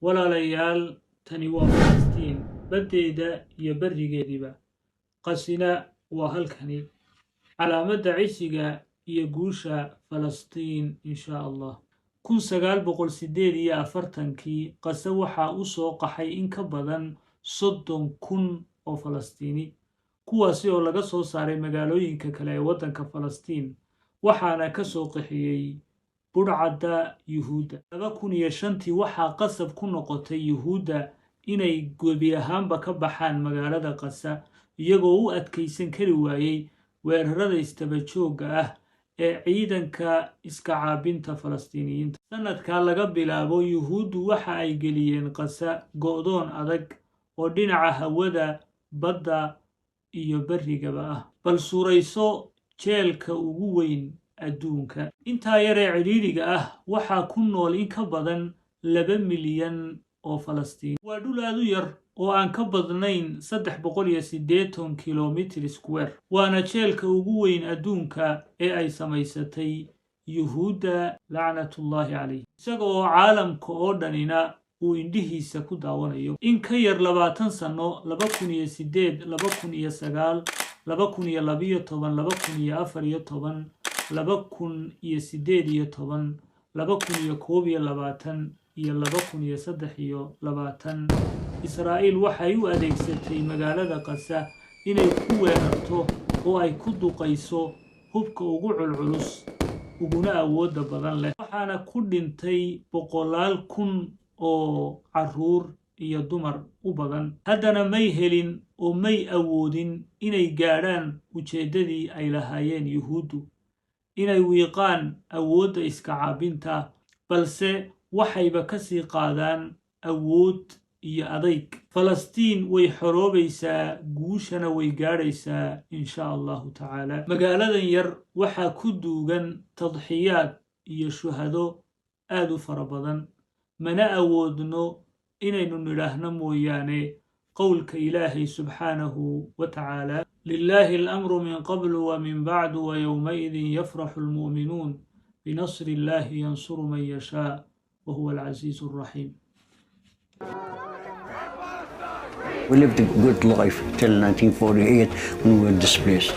Walaalayaal, tani waa Falastiin, baddeeda iyo barrigeediiba. Qasina waa halkani, calaamadda cisiga iyo guusha Falastiin, insha Allah. 1948-kii Qase waxaa u soo qaxay in ka badan 30,000 oo Falastiini, kuwaasi oo laga soo saaray magaalooyinka kale ee waddanka Falastiin, waxaana ka soo qaxiyey budhcadda Yuhuudda. 2005-tii waxaa qasab ku noqotay Yuhuudda inay gebi ahaanba ka baxaan magaalada Qasa, iyagoo u adkaysan kari waayey weerarada isdaba joogga ah ee ciidanka iska caabinta Falastiiniyiinta. Sanadkaa laga bilaabo, Yuhuuddu waxa ay geliyeen Qasa go'doon adag oo dhinaca hawada, badda iyo berrigaba ah. Bal suurayso jeelka ugu weyn adduunka. Intaa yaree cidhiidhiga ah waxaa ku nool in ka badan 2 milyan oo Falastiin. Waa dhul aad u yar oo aan ka badnayn 380 kilometer square, waana jeelka ugu weyn adduunka ee ay samaysatay Yuhuudda, lacnatullaahi calayh, isaga oo caalamka oo dhanina uu indhihiisa ku daawanayo. In ka yar 20 sanno, 2008, 2009, 2012, 2014, 2018, 2021 iyo 2023, Israa'iil waxay u adeegsatay magaalada Qasa inay ku weerarto oo ay ku duqayso hubka ugu culculus uguna awoodda badan leh, waxaana ku dhintay boqolaal kun oo carruur iyo dumar u badan. Haddana may helin oo may awoodin inay gaadhaan ujeeddadii ay lahaayeen Yuhuuddu, inay wiiqaan awoodda iska caabinta, balse waxayba ka sii qaadaan awood iyo adayg. Falastiin way xoroobaysaa, guushana way gaadhaysaa, insha Allahu tacaala. Magaaladan yar waxaa ku duugan tadxiyaad iyo shuhado aad u fara badan. Mana awoodno inaynu nidhaahno mooyaane qowlka Ilaahay subxaanahu wa tacaala: لله الأمر من قبل ومن بعد ويومئذ يفرح المؤمنون بنصر الله ينصر من يشاء وهو العزيز الرحيم. We lived a good life till 1948 when we were displaced.